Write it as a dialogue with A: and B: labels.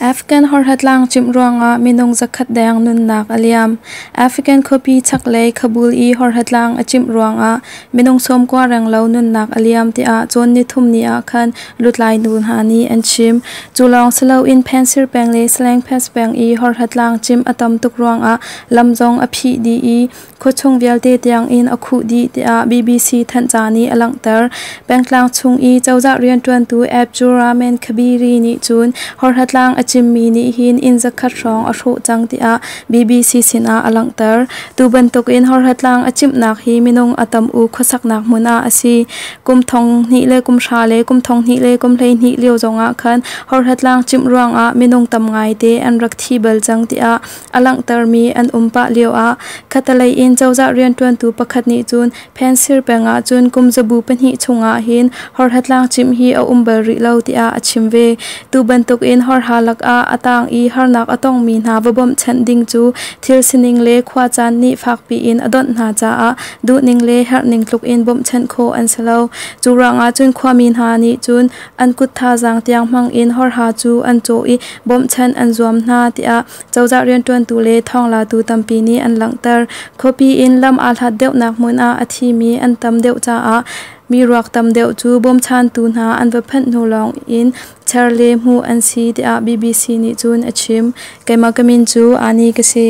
A: Afghan horhatlang cimh ruangah minung 100 deng nunnak a liam. Afghan khuapi chaklei Kabul i horhatlang a cimh ruangah minung 90 renglo nunnak a liam tiah cawn nithum ni ah khan lutlai nu hna nih an chim. Cu lawng si loin Phansir peng le Salengphas peng i horhatlang cimh a tam tuk ruangah lam zong a phih dih i khuachung vialte tiangin a khuh dih tiah BBC thanhca nih a langhter. Pengtlang chung i cozah rianṭuantu Abdulrahman Khabiri nih cun horhatlang a cimmi nih hin inn 100 hrawng a hrawh cang tiah BBC sinah a langhter. Tu bantukin horhatlang a cimhnak hi minung a tam u khuasaknak hmun ah a si. Kum 2010 le kum 2012 lio zongah khan horhatlang cimh ruangah minung tam ngaite an rak thi bal cang tiah a langhtermi an um pah lioah khatalei in cozah rianṭuantu pakhat nih cun Phansir peng ah cun kum zabu pahnih chungah hin horhatlang cimh hi a um bal rih lo tiah a chim ve. Tu bantukin horha lakah a tang i harnak a tongmi hna va bawmhchanh ding cu thil sining le khuacaan nih fakpi in a donh hna caah duhning le herhning tluk in bawmhchanh khawh an si lo. Cu ruangah cun khuami hna nih cun an kut thazaang tiang hmang in horha cu an cawh i bawmhchanh an zuam hna tiah cozah rianṭuantu le thawnglatu tampi nih an langhter. Khuapi in lam aa hlat deuhnak hmun ah a thimi an tam deuh caah mi ruak tam deuh cu bawmchantu hna an va phanh hnu lawng in cher le hmuh an si tiah BBC nih cun a chim. Keimah ka min cu Ani ka si.